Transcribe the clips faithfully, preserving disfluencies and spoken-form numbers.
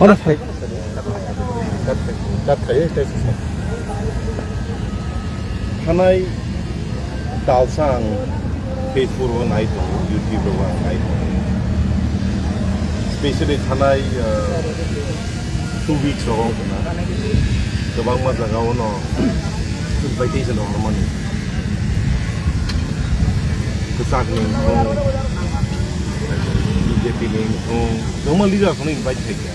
Ano sai? Thanai talsa ang Facebook o nai tongo, YouTube o ang nai tongo. Specially thanai, uh, two weeks ago na, kwbangma jaga o no invitation rok hormani. Kwchak ni wngthung, B J P ni wngthung, kwbangma leader rok no invite khaikha.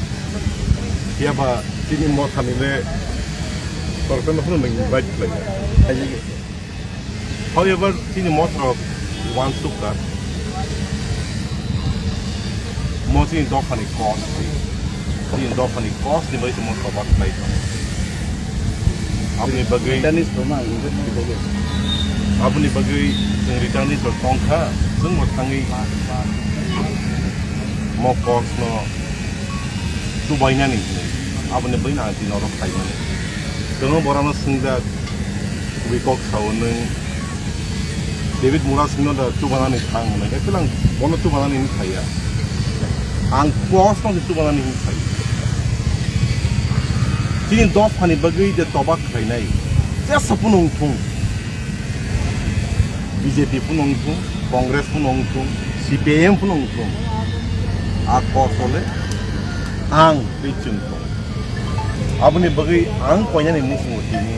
Phiya ba chini motha ni le torkhe no phano invite khlai. However, chini motha rok uansuk kha. Mo chini dopha ni kos. Chini dopha ni kos ni bai chini motha rok khlai. Aboni bagwi Chinese rok ma, English rok. Aboni bagwi chwng return ni rok tong kha, chwng bo thangwi mo course no chubainani hinwi. Aboni bagwi ang tini oro khlaimani. Chwng borokno swngjak, kubui kok sao nwng David Murasingno da chubanani thang hwnwi, actually ang bono chubanani hinwi saya. Ang course no se chubanani hinwi saya. Chini dophani bagwi je tobak khlainai, jesa phano wngthung. B J P phano wngthung, Congress phano wngthung, C P I M phano wngthung. A kosole ang tei chwng tong. Aboni bagwi ang koinani muchungo tini.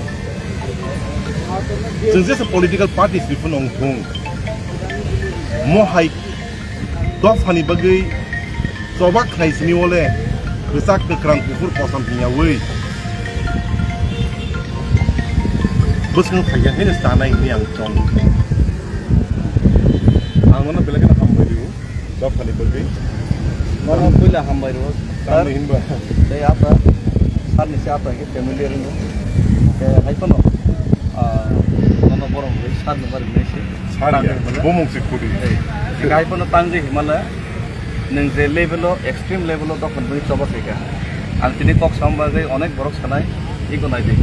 Chwng jesa political parties ni phano wngthung. Mo hai dophani bagwi chobak khlai sini wole kwchak kwkrang kuphur kosom hingyawi bwswng phaikha hino chanai hwnwi ang chong. Ang nono belai kheno hambai rw dophani bagwi. Nono puila hambai rw, sir. Tamni hinba? Tei apa? Sir ni se apa ke familiar no? Ke hai kono? Ah, nono borok rw sir no bari nai se. Sir ya, bomong se khudi. Tei hai kono tang je himala. Nwng je level o, extreme level o dophani bagwi choba khaikha. Ang tini kok sam bagwi onek borok sanai, iko nai di.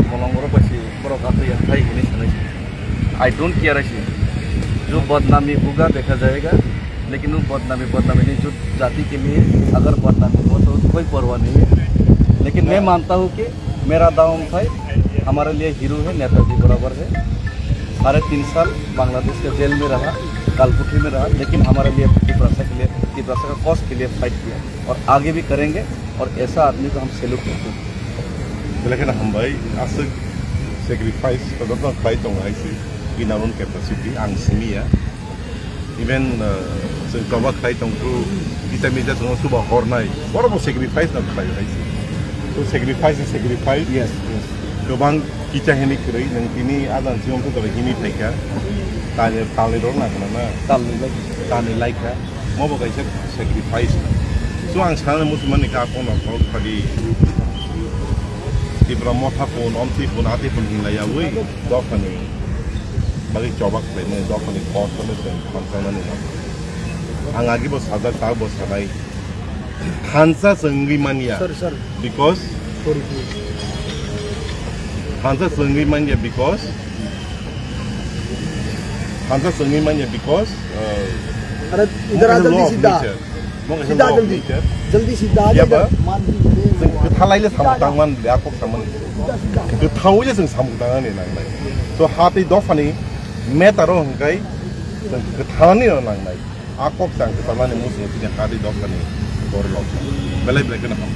Bolong borok bai si, borok atwi ya, thai hini sanai si. I don't care si. Jo badnami hoga dekha jayega, lekin wo badnami, badnami nahi, jo jati ke liye agar badnami ho to koi parwa nahi hai. Lekin main manta hu ki मेरा दाव भाई, हमारे लिए हीरो है, नेताजी बराबर है। साढ़े तीन साल बांग्लादेश के जेल में रहा, कालकुठी में रहा, लेकिन हमारे लिए तिपरासा के लिए, तिपरासा का कॉज के लिए फाइट किया और आगे भी करेंगे। और ऐसा आदमी को हम सैल्यूट करते हैं। Belai kheno hambai, aswk sacrifice, todok no khlai tongo hai se, in our own capacity, ang simi ya. Even, uh, chwng toba khlai tongkhu, kisa misa chwngno chuba hornai, borokbo sacrifice no khlai hai se. So sacrifice is sacrifice. Yes, yes. Kwbang kisa hini kwrwi, nwng tini adang chiyong khe hini phaikha. Tani, talni rok na khna na? Talni lai. Talni lai kha. Mobo kaisa sacrifice. So ang sana muchumani kha kono khorok phadi. Tipra motha phone, omthi phone, ati phone hinglai yawi. Dophani bagwi choba khlaimani, dophani kosto no chwng khamkha mani no. Ang agi bo sajak, ta bo sanai. Thansa chwngwi manya. Sorry, sorry. Because Sorry, please. Thansa chwngwi manya because. Thansa chwngwi manya because, uh, अरे, इधर आ, जल्दी सीधा। Mo kaisa law of nature. जल्दी सीधा आ, या बा, जल्दी सीधा आ, इधर मान भी नहीं है। Chwng kwthalai le samung tangman le, a kok samani. सीधा, सीधा। Kwthawi le chwng samung tangani nangnai. So, ha tei dophani matter o hwnkhe chwng kwthalani no nangnai. A kok chwng kwthalani muchungo tini ha tei dophani borok rok. Belai belai kheno ham.